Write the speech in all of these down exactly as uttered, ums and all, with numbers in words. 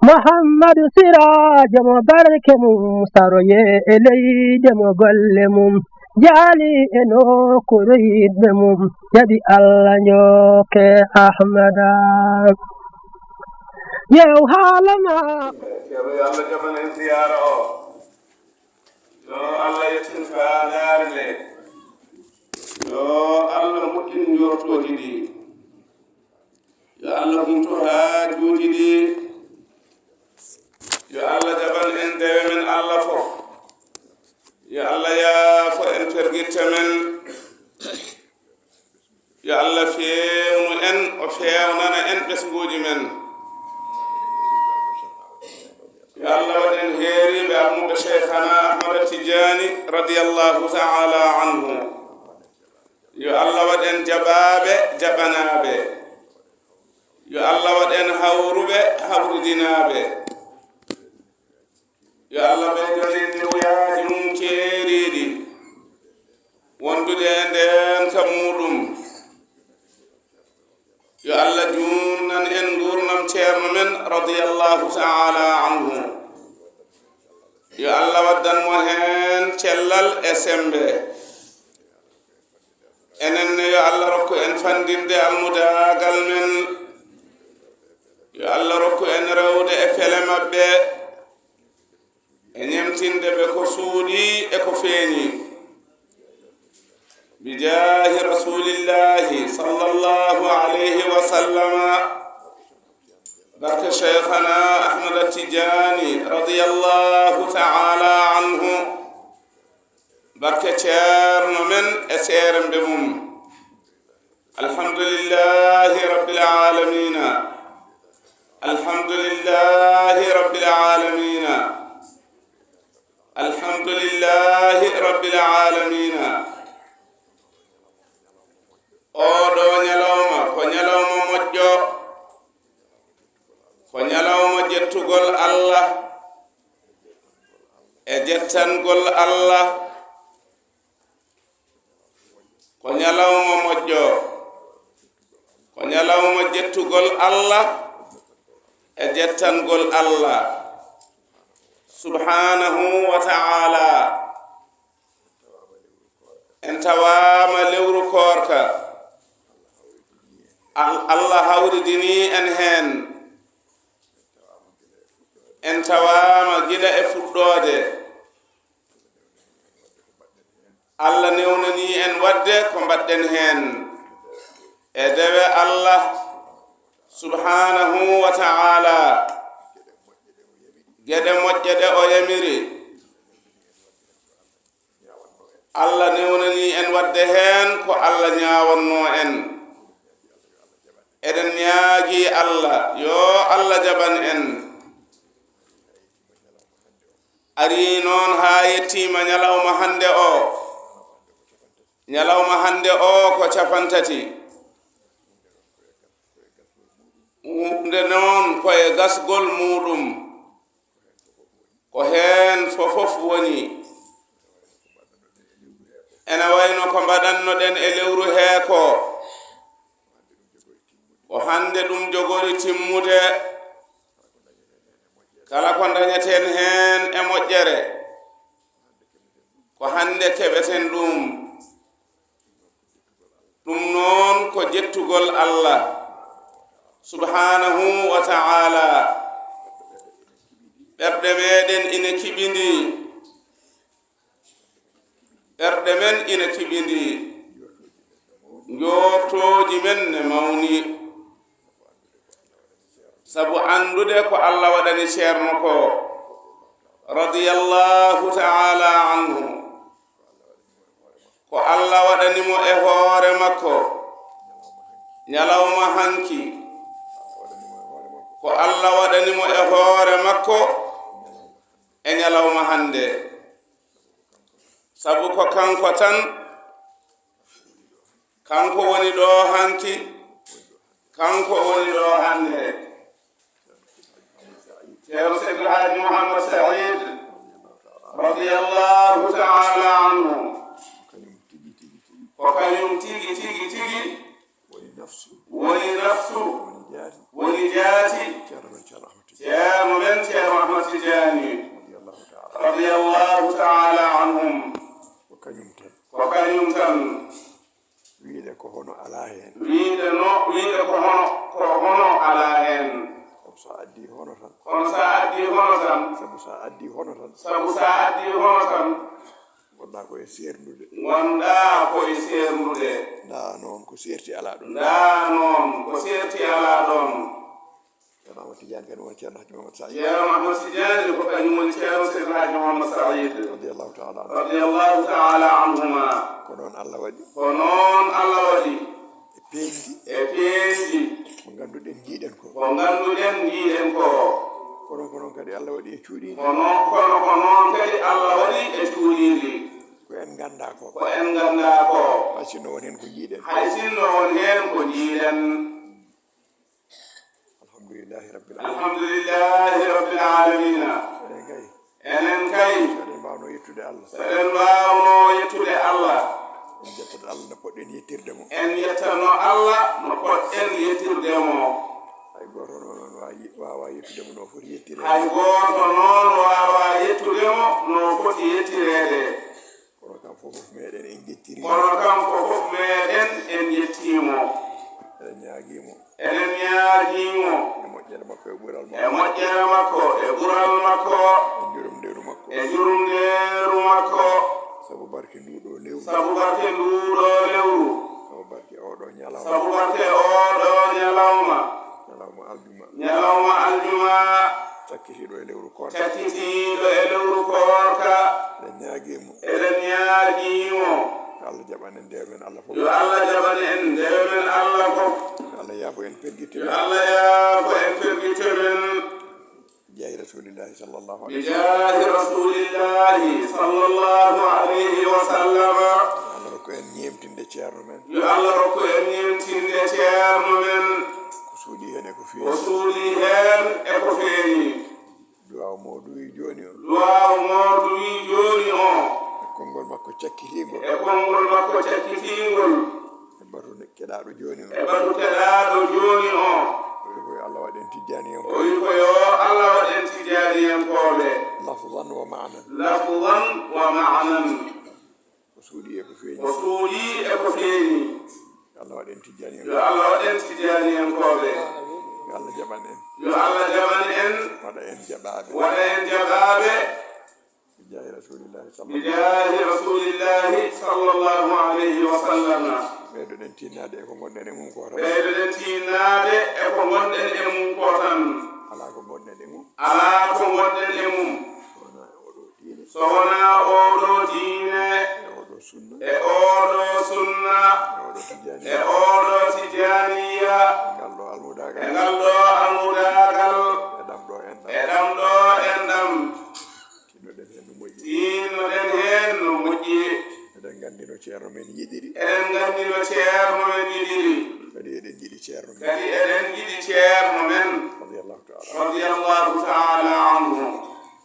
Muhammadu Siraajo mo barke mum saroye e leyde mo golle mum jaali e nokkuure yiɗɓe mum jaɓi Allah njokke Ahmada. Yew haala ma. Ceerno, yo Allah jaɓan en ziyaara o. Yo Allah yettin faandaare nde. Yo Allah moƴƴin njortooji ɗi. Yo Allah humto haajuuji ɗi. Yo Allah jaɓan en dewe men Allah fof. Yo Allah yaafo en pergitte men. Yo Allah feewnu en, o feewnana en ɓesnguuji men. Yo Allah waɗ en heeriiɓe almuɓe Cheikhana Ahmada Tijani radiyallahu ta'ala anhu. Yo Allah waɗ en jaɓaaɓe, jaɓanaaɓe. Yo Allah waɗ en hawruɓe, hawridinaaɓe. Yo Allah ɓeydan en riwayaaji mum keeriiɗi wondude e ndeen ka muuɗum. Yo Allah juutnan en nguurndam ceerno men radiyallahu ta'ala anhu. Yo Allah waddan mo heen cellal e semmbe. Enen ne, yo Allah rokku en fanndinde almudaagal men. Yo Allah rokku en rewde e pele maɓɓe, e ñemtinde ɓe ko suuɗii e ko feeñi. Bijaahi Rasuulillaahi sallallahu alayhi wa sallama, barke Cheikhana Ahmada Tijaani radiyallahu ta'ala anhu. Barke ceerno men e seeremɓe mum. Alhamdulillahi rabbil aalamiina. Alhamdulillahi rabbil aalamiina. Alhamdulillahi rabbil aalamiina. Oo ɗoo ñalawma ko ñalawma moƴƴo. Ko ñalawma jettugol Allah e jettangol Allah. Ko ñalawma moƴƴo. Ko ñalawma jettugol Allah e jettangol Allah subhanahu wa ta'ala. En tawaama lewru koorka. Al-, Allah hawridini en heen. En tawaama gila e fuɗɗoode. Allah newnani en waɗde ko mbaɗɗen heen. E dewe Allah subhanahu wa ta'ala, geɗe moƴƴe ɗe o yamiri. Allah newnani en waɗde heen ko Allah ñaawannoo en. Eɗen ñaagii Allah, yo Allah jaɓan en. Arii noon haa yettiima ñalawma hannde o. Ñalawma hannde o ko capantati. Huunde noon ko e gasgol muuɗum. Ko heen fofof woni. Ena wayno ko mbaɗannoɗen e lewru hee ko. Ko hannde ɗum jogori timmude. Kala ko ndañeten heen e moƴƴere, ko hannde keɓeten ɗum. Ɗum noon ko jettugol Allah subhanahu wa ta'ala. Ɓerɗe meɗen ine kiɓindii. Ɓerɗe men ine kiɓindii. Njoortooji men ne mawnii. Sabu anndude ko Allah waɗani ceerno ko, radiyallahu ta'ala anhu. Ko Allah waɗani mo e hoore makko. Ñalawma hanki. Ko Allah waɗani mo e hoore makko e ñalawma hannde. Sabu ko kanko tan, kanko woni ɗo hanki, kanko woni ɗo hannde. Ceerno Seydi El Hadji Mouhammad Saïd, radiyallahu ta'ala anhu, ko kañum tigi, tigi, tigi woni nafsu, woni jaati, woni jaati Ceerno men Ceerno Ahmad Tidiane. Ceerno Ahmad Tijaani, radiyallahu ta'ala, radiyallahu ta'ala anhum, ko kañum tan. Ko kañum tan. Wiide ko hono alaa heen. Wiide no, wiide ko hono, ko hono alaa heen. Sabu so a addii hono tan. Kono so a addii hono tan. Sabu so a addii hono tan. Sabu so a addii hono tan. Ngonɗaa ko e seerndude. Ngonɗaa ko e seerndude. Ndaa noon ko seerti alaa ɗoon. Ndaa noon ko seerti alaa ɗoon. Ceerno Ahmad Tidiane kadi woni Ceerno Hajji Mamadou Saïd. Ceerno Ahmad Tidiane ko kañum woni Ceerno Seydi Hajji Mamadou Saïd. Radiyallahu ta'ala anhu. Radiyallahu ta'ala anhuma. Ko noon Allah waɗi. Ko noon Allah waɗi. E peeñdi. E peeñdi. Ko ngannduɗen, njiiɗen ko. Ko ngannduɗen, njiiɗen ko. Kono ko noon kadi Allah waɗi e cuuɗiindi. Kono, kono ko noon kadi Allah waɗi e cuuɗiindi. Ko en nganndaa ko. Ko en nganndaa ko. Hay sinno won heen ko njiiɗen. Hay sinno won heen ko njiiɗen. Alhamdulillahi rabbil alamin. Alhamdulillahi rabbil alamin. Enen kay. Enen kay. So eɗen mbaawno yettude Allah. So eɗen mbaawno yettude Allah. En jettat Allah no poɗɗen yettirde mo. En yettano Allah no poɗɗen yettirde mo. Hay gooto noon waawaa ye-, waawaa yettude mo no foti yettireede. Hay gooto noon waawaa yettude mo no foti yettireede. Kono kam fof meɗen en jettiri. Kono kam fof meɗen en jettii mo. Eɗen ñaagii mo. Eɗen ñaagii mo. E moƴƴere makko e ɓural makko. E moƴƴere makko e ɓural makko. E njurumndeeru makko. E njurumndeeru makko. Sabu barke nduu ɗoo lewru. Sabu barke nduu ɗoo lewru. Sabu barke oo ɗoo ñalawma. Sabu barke oo ɗoo ñalawma. Ñalawma aljuma. Ñalawma aljuma. Cakkitiiɗo e lewru koorka. Cakkitiiɗo e lewru koorka. Eɗen ñaagii mo. Eɗen ñaagii mo. Yo Allah jaɓan en dewe men Allah fof. Yo Allah jaɓan en dewe men Allah fof. Yo Allah yaafo en pergitte men. Yo Allah yaafo en pergitte men. Bijaahi Rasulillahi sallallahu alayhi wa sallam. Bijaahi Rasulillahi sallallahu alayhi wa sallam. Yo Allah rokku en ñeemtinde Ceerno men. Yo Allah rokku en ñeemtinde Ceerno men. Ko suuɗii heen e ko feeñi. Ko suuɗii heen e ko feeñi. Duwaaw mo duwii jooni o. Duwaaw mo duwii jooni o. E konngol makko cakkitiingol. E konngol makko cakkitiingol. E batu keɗaaɗo jooni o. E batu keɗaaɗo jooni o. O wi ko yo Allah waɗ en Tijjaaniyankooɓe. O wi ko yo Allah waɗ en Tijjaaniyankooɓe. Lafzan wa ma'nan. Lafzan wa ma'nan. Ko suuɗii e ko feeñi. Ko suuɗii e ko feeñi. Yo Allah waɗ en Tijjaaniyankooɓe. Yo Allah waɗ en Tijjaaniyankooɓe. Yo Allah jaɓan en. Yo Allah jaɓan en. Waɗa en jaɓaaɓe. Waɗa en jaɓaaɓe. Bijaahi Rasulillahi sallallahu. Bijaahi Rasulillahi sallallahu alayhi wa sallam. Ɓeydoɗen tinnaade e ko ngonɗen e mum ko tan. Ɓeydoɗen tinnaade e ko ngonɗen e mum ko tan. Alaa ko ngonɗen e mum. Alaa ko ngonɗen e mum. So wonaa e oɗo diine. So wonaa oɗo diine. E oɗo sunna. E oɗo sunna. E oɗo tijaniya. E oɗo tijaniya. E ngal ɗo almudaagal. E ngal ɗo almudaagal. E ɗam ɗo enɗam. E ɗam ɗo enɗam. Tinnoɗen heen no moƴƴi. Tinnoɗen heen no moƴƴi. Eɗen nganndi no Ceerno men yiɗiri. Eɗen nganndi no Ceerno men yiɗiri. Kadi eɗen njiɗi Ceerno men. Kadi eɗen njiɗi Ceerno men. Radiyallahu ta'ala. Radiyallahu ta'ala anhu.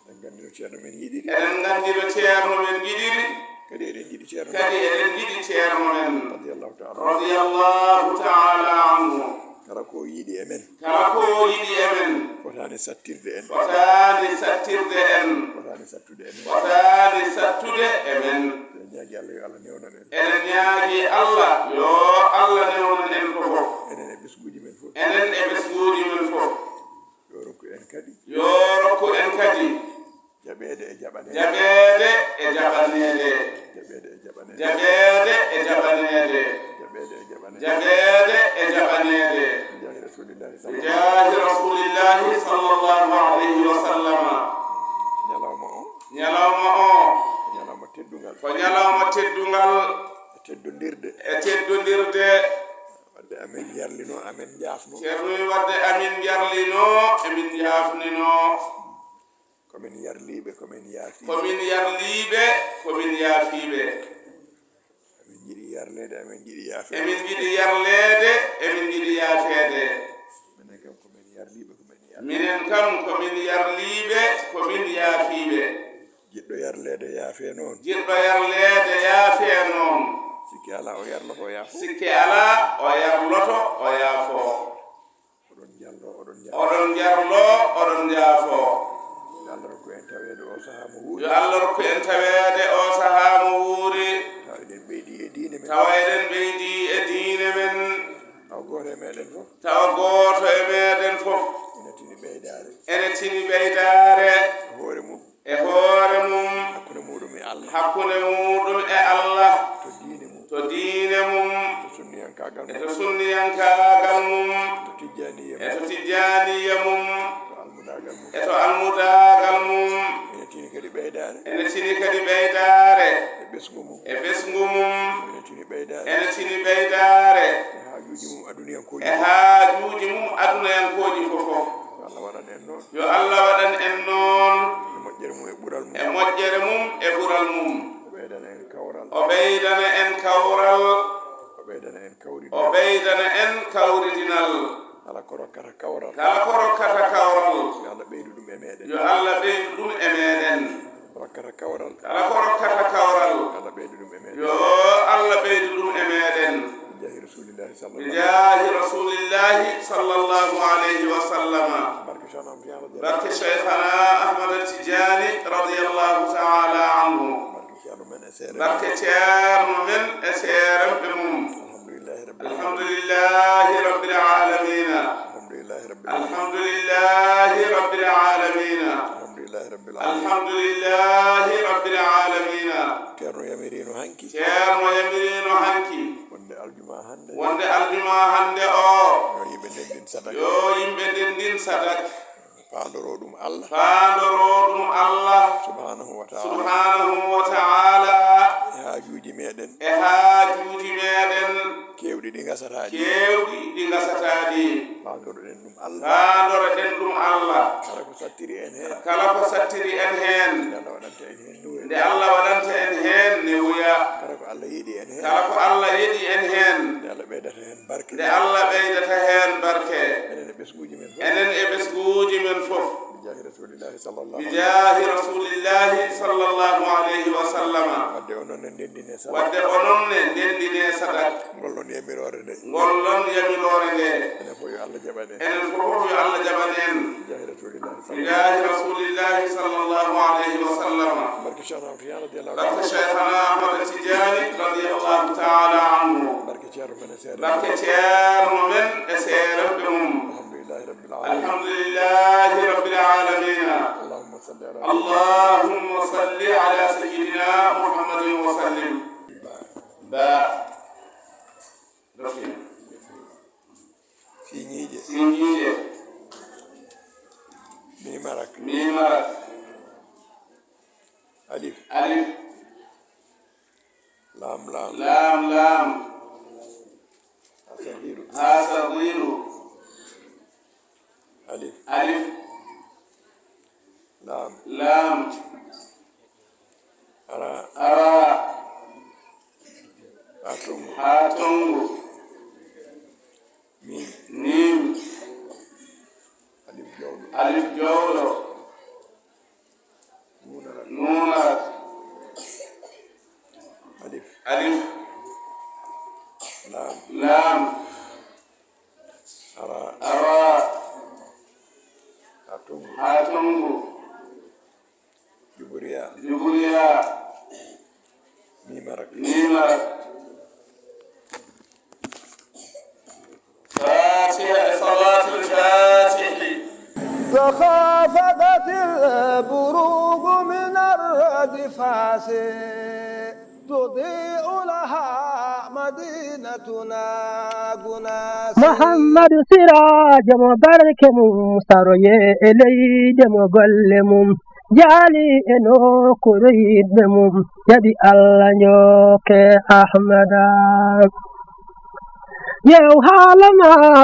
Eɗen nganndi no Ceerno men yiɗiri. Eɗen nganndi no Ceerno men yiɗiri. Kadi eɗen njiɗi Ceerno men. Kadi eɗen njiɗi Ceerno men. Radiyallahu ta'ala. Radiyallahu ta'ala anhu. Kala ko yiɗi e men. Kala ko yiɗi e men. Fotaani sattirde en. Fotaani sattirde en. Fotaani sattude e men. Fotaani sattude e men. Eɗen ñaagi Allah yo Allah newnan en. Eɗen ñaagi Allah yo Allah newnan en fof. Enen e ɓesnguuji men fof. Enen e ɓesnguuji men fof. Yo rokku en kadi. Yo rokku en kadi. Jaɓeede e jaɓaneede. Jaɓeede e jaɓaneede. Jaɓeede e jaɓaneede. Jaɓeede e jaɓaneede. Jaɓeede e jaɓaneede. Jaɓeede e jaɓaneede. Bijaahi Rasulillahi sallallahu. Bijaahi Rasulillahi sallallahu alayhi wa sallam. Ñalawma o. Ñalawma o. Ñalawma teddungal. Ko ñalawma teddungal. E teddondirde. E teddondirde. Wadde amen yarlino, amen njaafno. Ceerno wi wadde amin yarlino, emin njaafnino. Ko min yarliiɓe, ko min yaafiiɓe. Ko min yarliiɓe, ko min yaafiiɓe. Emin njiɗi yarleede, emin njiɗi yaafeede. Emin njiɗi yarleede, emin njiɗi yaafeede. Minen kam ko min yarliiɓe, ko min yaafiiɓe. Minen kam ko min yarliiɓe, ko min yaafiiɓe. Jiɗɗo yarleede yaafee noon. Jiɗɗo yarleede yaafee noon. Sikke alaa o yarloto o yaafo. Sikke alaa o yarloto o yaafo. Oɗon njarlo, oɗon njaafo. Oɗon njarlo, oɗon njaafo. Taweede o sahaa mo wuuri. Yo Allah rokku en taweede o sahaa mo wuuri. Tawa eɗen ɓeydi e diine men. Tawa eɗen ɓeydi e diine men. Tawa gooto e meɗen fof. Tawa gooto e meɗen fof. Ene tini ɓeydaare. Ene tini ɓeydaare. E hoore mum. E hoore mum. Hakkunde muɗum e Allah. Hakkunde muɗum e Allah. To diine mum. To diine mum. To sunniyankaagal mum. E to sunniyankaagal mum. To tijjaaniya mum. E to tijjaaniya mum. To almudaagal mum. E to almudaagal mum. Ene tini kadi ɓeydaare. Ene tini kadi ɓeydaare. E ɓesngu mum. E ɓesngu mum. Ene tini ɓeydaare. Ene tini ɓeydaare. E haajuuji mum aduniyankooji. E haajuuji mum adunayankooji fof fof. Yo Allah waɗan en noon. Yo Allah waɗan en noon. E moƴƴere mum e ɓural mum. E moƴƴere mum e ɓural mum. O ɓeydana en kawral. O ɓeydana en kawral. O ɓeydana en kawridinal. O ɓeydana en kawridinal. Kala ko rokkata kawral. Kala ko rokkata kawral. Yo Allah ɓeydu ɗum e meɗen. Yo Allah ɓeydu ɗum e meɗen. Rokkata kawral. Kala ko rokkata kawral. Yo Allah ɓeydu ɗum e meɗen. Yo Allah ɓeydu ɗum e meɗen. Bi jaahi Rasulillahi sallallahu. Bi jaahi Rasulillahi sallallahu alayhi wa sallama. Barke Cheikhna Ahmad Tidiane radiyallahu. Barke Cheikhana Ahmad Tidiane radiyallahu ta'ala anhu. Barke Ceerno men e seere. Barke Ceerno men e seeremɓe mum. Alhamdulillahi rabbil alamin. Alhamdulillahi rabbil alamin. Alhamdulillahi rabbil alamin. Alhamdulillahi rabbil alamin. Alhamdulillahi rabbil alamin. Alhamdulillahi rabbil alamin. Ceerno yamirino hanki. Ceerno yamirino hanki. Wonde aljuma hande. Wonde aljuma hande o. Yo yimɓe ndendin sadak. Yo yimɓe ndendin sadak. Faandoro ɗum Allah. Faandoro ɗum Allah. Subhanahu wa ta'ala. Subhanahu wa ta'ala. E haajuuji meɗen. E haajuuji meɗen. Keewɗi ɗi ngasataɗi. Keewɗi ɗi ngasataɗi. Faandoroɗen ɗum Allah. Faandoroɗen ɗum Allah. Kala ko sattiri en heen. Kala ko sattiri en heen. Nde Allah waɗanta en heen newuya. Nde Allah waɗanta en heen newuya. Kala ko Allah yiɗi en heen. Kala ko Allah yiɗi en heen. Nde Allah ɓeydata heen barke. Nde Allah ɓeydata heen barke. Enen e ɓesnguuji men fof. Enen e ɓesnguuji men fof. Bi jaahi Rasulillahi sallallahu. Bi jaahi Rasulillahi sallallahu alayhi wa sallama. Wadde onon ne ndendine sadak. Wadde onon ne ndendine sadak. Ngollon yamiroore nde. Ngollon yamiroore nde. Enen fof yo Allah jaɓan en. Enen fof yo Allah jaɓan en. Bi jaahi Rasulillahi. Bi jaahi Rasulillahi sallallahu alayhi wa sallam. Barke Cheikhna Ahmad Tidiane radiyallahu ta'ala. Barke Cheikhna Ahmad Tidiane radiyallahu ta'ala anhu. Barke Ceerno men e seere. Barke Ceerno men e seeremɓe mum. Alhamdulillahi rabbil alamin. Alhamdulillahi rabbil alamin. Allahumma salli ala. Allahumma salli ala sayyidina Muhammadin wa sallim. Ba. Rafin. Siñiije. Siñiije. Mimarak. Mimarak. Alif. Alif. Laam, laam. Laam, laam. Haa sagiiru. Haa sagiiru. Alif. Alif. Laam. Laam. Araa. Araa. Haa tonngu. Haa tonngu. Miim. Miim. Alif jowɗo. Alif jowɗo. Nuun arat. Nuun arat. Alif. Alif. Laam. Laam. Araa. Araa. Haa tonngu. Haa tonngu. Juburiya. Juburiya. Mimarak. Mimarak. Fatiha, salatul fatihi. تخافقت البروق من الردفاس تضيء لها مدينتنا غناس. Muhammadu Siraajo mo barke mum saroye e leyde mo golle mum jaali e nokkuure yiɗɓe mum jaɓi Allah njooke Ahmada. Yew haala ma.